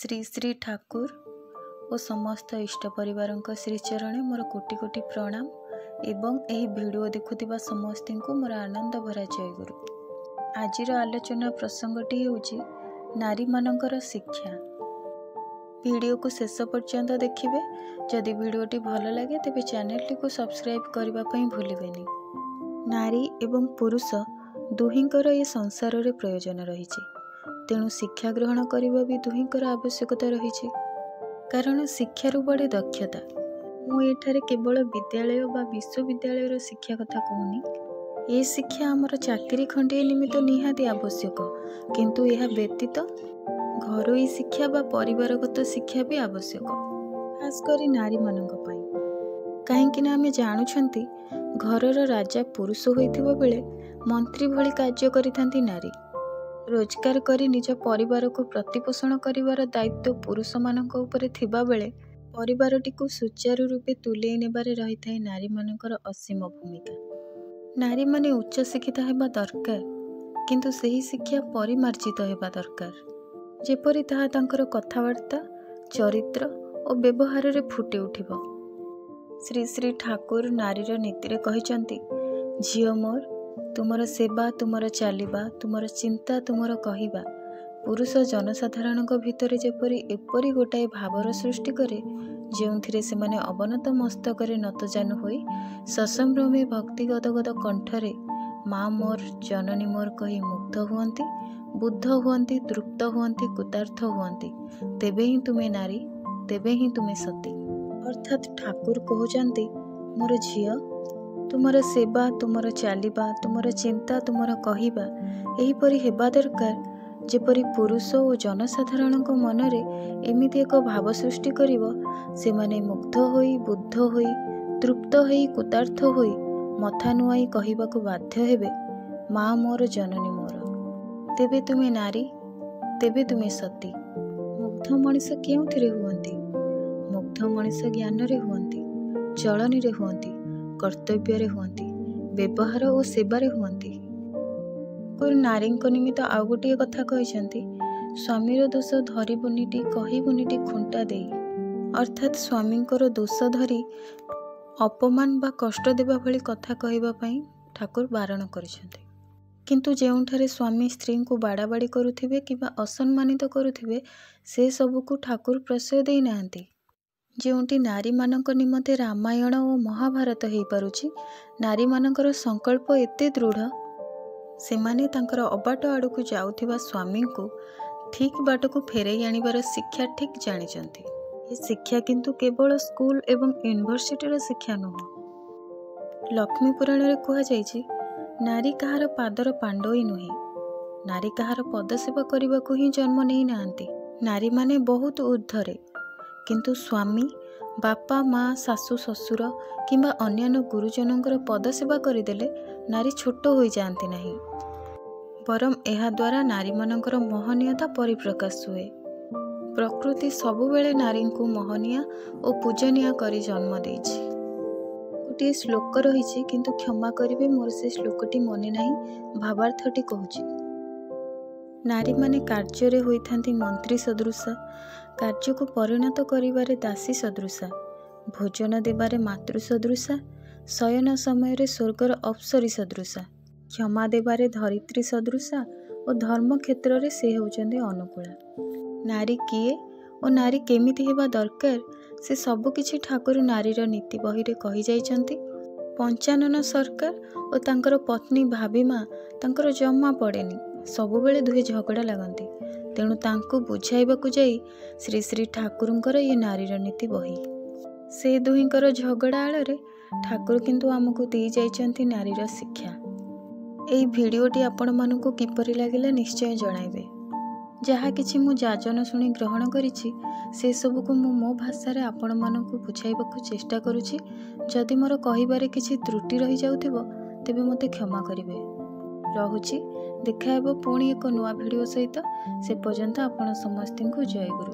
ଶ୍ରୀ ଶ୍ରୀ ଠାକୁର ଓ ସମସ୍ତ ଇଷ୍ଟ ପରିବାରଙ୍କ ଶ୍ରୀଚରଣେ ମୋର କୋଟି କୋଟି ପ୍ରଣାମ ଏବଂ ଏହି ଭିଡ଼ିଓ ଦେଖୁଥିବା ସମସ୍ତଙ୍କୁ ମୋର ଆନନ୍ଦ ଭରା ଜୟଗୁରୁ। ଆଜିର ଆଲୋଚନା ପ୍ରସଙ୍ଗଟି ହେଉଛି ନାରୀମାନଙ୍କର ଶିକ୍ଷା। ଭିଡ଼ିଓକୁ ଶେଷ ପର୍ଯ୍ୟନ୍ତ ଦେଖିବେ। ଯଦି ଭିଡ଼ିଓଟି ଭଲ ଲାଗେ ତେବେ ଚ୍ୟାନେଲଟିକୁ ସବସ୍କ୍ରାଇବ୍ କରିବା ପାଇଁ ଭୁଲିବେନି। ନାରୀ ଏବଂ ପୁରୁଷ ଦୁହିଁଙ୍କର ଏ ସଂସାରରେ ପ୍ରୟୋଜନ ରହିଛି, ତେଣୁ ଶିକ୍ଷା ଗ୍ରହଣ କରିବା ବି ଦୁହିଁଙ୍କର ଆବଶ୍ୟକତା ରହିଛି। କାରଣ ଶିକ୍ଷାରୁ ବଢ଼େ ଦକ୍ଷତା। ମୁଁ ଏଠାରେ କେବଳ ବିଦ୍ୟାଳୟ ବା ବିଶ୍ୱବିଦ୍ୟାଳୟର ଶିକ୍ଷା କଥା କହୁନି। ଏ ଶିକ୍ଷା ଆମର ଚାକିରି ଖଣ୍ଡିଏ ନିମିତ୍ତ ନିହାତି ଆବଶ୍ୟକ, କିନ୍ତୁ ଏହା ବ୍ୟତୀତ ଘରୋଇ ଶିକ୍ଷା ବା ପରିବାରଗତ ଶିକ୍ଷା ବି ଆବଶ୍ୟକ, ଖାସ୍ କରି ନାରୀମାନଙ୍କ ପାଇଁ। କାହିଁକିନା ଆମେ ଜାଣୁଛନ୍ତି ଘରର ରାଜା ପୁରୁଷ ହୋଇଥିବା ବେଳେ ମନ୍ତ୍ରୀ ଭଳି କାର୍ଯ୍ୟ କରିଥାନ୍ତି ନାରୀ। ରୋଜଗାର କରି ନିଜ ପରିବାରକୁ ପ୍ରତିପୋଷଣ କରିବାର ଦାୟିତ୍ୱ ପୁରୁଷମାନଙ୍କ ଉପରେ ଥିବାବେଳେ ପରିବାରଟିକୁ ସୁଚାରୁ ରୂପେ ତୁଲେଇ ନେବାରେ ରହିଥାଏ ନାରୀମାନଙ୍କର ଅସୀମ ଭୂମିକା। ନାରୀମାନେ ଉଚ୍ଚଶିକ୍ଷିତ ହେବା ଦରକାର, କିନ୍ତୁ ସେହି ଶିକ୍ଷା ପରିମାର୍ଜିତ ହେବା ଦରକାର, ଯେପରି ତାହା ତାଙ୍କର କଥାବାର୍ତ୍ତା, ଚରିତ୍ର ଓ ବ୍ୟବହାରରେ ଫୁଟି ଉଠିବ। ଶ୍ରୀ ଶ୍ରୀ ଠାକୁର ନାରୀର ନୀତିରେ କହିଛନ୍ତି, ଝିଅ ମୋର, ତୁମର ସେବା, ତୁମର ଚାଲିବା, ତୁମର ଚିନ୍ତା, ତୁମର କହିବା ପୁରୁଷ ଜନସାଧାରଣଙ୍କ ଭିତରେ ଯେପରି ଏପରି ଗୋଟାଏ ଭାବର ସୃଷ୍ଟି କରେ, ଯେଉଁଥିରେ ସେମାନେ ଅବନତ ମସ୍ତକରେ ନତଜାନୁ ହୋଇ ସସମ୍ଭ୍ରମେ ଭକ୍ତି ଗଦଗଦ କଣ୍ଠରେ ମା ମୋର, ଜନନୀ ମୋର କହି ମୁଗ୍ଧ ହୁଅନ୍ତି, ବୁଦ୍ଧ ହୁଅନ୍ତି, ତୃପ୍ତ ହୁଅନ୍ତି, କୃତାର୍ଥ ହୁଅନ୍ତି, ତେବେ ହିଁ ତୁମେ ନାରୀ, ତେବେ ହିଁ ତୁମେ ସତୀ। ଅର୍ଥାତ୍ ଠାକୁର କହୁଛନ୍ତି, ମୋର ଝିଅ, ତୁମର ସେବା, ତୁମର ଚାଲିବା, ତୁମର ଚିନ୍ତା, ତୁମର କହିବା ଏହିପରି ହେବା ଦରକାର ଯେପରି ପୁରୁଷ ଓ ଜନସାଧାରଣଙ୍କ ମନରେ ଏମିତି ଏକ ଭାବ ସୃଷ୍ଟି କରିବ, ସେମାନେ ମୁଗ୍ଧ ହୋଇ, ବୁଦ୍ଧ ହୋଇ, ତୃପ୍ତ ହୋଇ, କୃତାର୍ଥ ହୋଇ ମଥା ନୁଆଇ କହିବାକୁ ବାଧ୍ୟ ହେବେ, ମା ମୋର, ଜନନୀ ମୋର। ତେବେ ତୁମେ ନାରୀ, ତେବେ ତୁମେ ସତୀ। ମୁଗ୍ଧ ମଣିଷ କେଉଁଥିରେ ହୁଅନ୍ତି? ମୁଗ୍ଧ ମଣିଷ ଜ୍ଞାନରେ ହୁଅନ୍ତି, ଚଳନୀରେ ହୁଅନ୍ତି, କର୍ତ୍ତବ୍ୟରେ ହୁଅନ୍ତି, ବ୍ୟବହାର ଓ ସେବାରେ ହୁଅନ୍ତି। ନାରୀଙ୍କ ନିମିତ୍ତ ଆଉ ଗୋଟିଏ କଥା କହିଛନ୍ତି, ସ୍ୱାମୀର ଦୋଷ ଧରିବୁନିଟି କହିବୁନିଟି ଖୁଣ୍ଟା ଦେଇ। ଅର୍ଥାତ୍ ସ୍ୱାମୀଙ୍କର ଦୋଷ ଧରି ଅପମାନ ବା କଷ୍ଟ ଦେବା ଭଳି କଥା କହିବା ପାଇଁ ଠାକୁର ବାରଣ କରିଛନ୍ତି। କିନ୍ତୁ ଯେଉଁଠାରେ ସ୍ୱାମୀ ସ୍ତ୍ରୀଙ୍କୁ ବାଡ଼ାବାଡ଼ି କରୁଥିବେ କିମ୍ବା ଅସମ୍ମାନିତ କରୁଥିବେ, ସେ ସବୁକୁ ଠାକୁର ପ୍ରଶ୍ରୟ ଦେଇନାହାନ୍ତି। ଯେଉଁଠି ନାରୀମାନଙ୍କ ନିମନ୍ତେ ରାମାୟଣ ଓ ମହାଭାରତ ହେଇପାରୁଛି, ନାରୀମାନଙ୍କର ସଂକଳ୍ପ ଏତେ ଦୃଢ଼, ସେମାନେ ତାଙ୍କର ଅବାଟ ଆଡ଼କୁ ଯାଉଥିବା ସ୍ୱାମୀଙ୍କୁ ଠିକ୍ ବାଟକୁ ଫେରାଇ ଆଣିବାର ଶିକ୍ଷା ଠିକ୍ ଜାଣିଛନ୍ତି। ଏ ଶିକ୍ଷା କିନ୍ତୁ କେବଳ ସ୍କୁଲ ଏବଂ ୟୁନିଭର୍ସିଟିର ଶିକ୍ଷା ନୁହଁ। ଲକ୍ଷ୍ମୀ ପୁରାଣରେ କୁହାଯାଇଛି, ନାରୀ କାହାର ପାଦର ପାଣ୍ଡୋଇ ନୁହେଁ, ନାରୀ କାହାର ପଦସେବା କରିବାକୁ ହିଁ ଜନ୍ମ ନେଇନାହାନ୍ତି। ନାରୀମାନେ ବହୁତ ଊର୍ଦ୍ଧ୍ୱରେ, କିନ୍ତୁ ସ୍ୱାମୀ, ବାପା, ମା, ଶାଶୁ, ଶ୍ୱଶୁର କିମ୍ବା ଅନ୍ୟାନ୍ୟ ଗୁରୁଜନଙ୍କର ପଦସେବା କରିଦେଲେ ନାରୀ ଛୋଟ ହୋଇଯାଆନ୍ତି ନାହିଁ, ବରଂ ଏହାଦ୍ୱାରା ନାରୀମାନଙ୍କର ମହନୀୟତା ପରିପ୍ରକାଶ ହୁଏ। ପ୍ରକୃତି ସବୁବେଳେ ନାରୀଙ୍କୁ ମହନୀୟା ଓ ପୂଜନୀୟା କରି ଜନ୍ମ ଦେଇଛି। ଗୋଟିଏ ଶ୍ଲୋକ ରହିଛି, କିନ୍ତୁ କ୍ଷମା କରିବେ, ମୋର ସେ ଶ୍ଲୋକଟି ମନେ ନାହିଁ, ଭାବାର୍ଥଟି କହୁଛି। ନାରୀମାନେ କାର୍ଯ୍ୟରେ ହୋଇଥାନ୍ତି ମନ୍ତ୍ରୀ ସଦୃଶା, କାର୍ଯ୍ୟକୁ ପରିଣତ କରିବାରେ ଦାସୀ ସଦୃଶା, ଭୋଜନ ଦେବାରେ ମାତୃ ସଦୃଶା, ଶୟନ ସମୟରେ ସ୍ୱର୍ଗର ଅପ୍ସରୀ ସଦୃଶା, କ୍ଷମା ଦେବାରେ ଧରିତ୍ରୀ ସଦୃଶା ଓ ଧର୍ମ କ୍ଷେତ୍ରରେ ସେ ହେଉଛନ୍ତି ଅନୁକୂଳା। ନାରୀ କିଏ ଓ ନାରୀ କେମିତି ହେବା ଦରକାର, ସେ ସବୁକିଛି ଠାକୁର ନାରୀର ନୀତି ବହିରେ କହିଯାଇଛନ୍ତି। ପଞ୍ଚାନନ ସରକାର ଓ ତାଙ୍କର ପତ୍ନୀ ଭାବିମା ତାଙ୍କର ଜମା ପଡ଼େନି, ସବୁବେଳେ ଦୁହେଁ ଝଗଡ଼ା ଲାଗନ୍ତି। ତେଣୁ ତାଙ୍କୁ ବୁଝାଇବାକୁ ଯାଇ ଶ୍ରୀ ଶ୍ରୀ ଠାକୁରଙ୍କର ଇଏ ନାରୀର ନୀତି ବହି। ସେ ଦୁହିଁଙ୍କର ଝଗଡ଼ା ଆଳରେ ଠାକୁର କିନ୍ତୁ ଆମକୁ ଦେଇଯାଇଛନ୍ତି ନାରୀର ଶିକ୍ଷା। ଏହି ଭିଡ଼ିଓଟି ଆପଣମାନଙ୍କୁ କିପରି ଲାଗିଲା ନିଶ୍ଚୟ ଜଣାଇବେ। ଯାହା କିଛି ମୁଁ ଯାଜନ ଶୁଣି ଗ୍ରହଣ କରିଛି, ସେସବୁକୁ ମୁଁ ମୋ ଭାଷାରେ ଆପଣମାନଙ୍କୁ ବୁଝାଇବାକୁ ଚେଷ୍ଟା କରୁଛି। ଯଦି ମୋର କହିବାରେ କିଛି ତ୍ରୁଟି ରହିଯାଉଥିବ ତେବେ ମୋତେ କ୍ଷମା କରିବେ। ରହୁଛି, ଦେଖାହେବ ପୁଣି ଏକ ନୂଆ ଭିଡ଼ିଓ ସହିତ। ସେ ପର୍ଯ୍ୟନ୍ତ ଆପଣ ସମସ୍ତଙ୍କୁ ଜୟଗୁରୁ।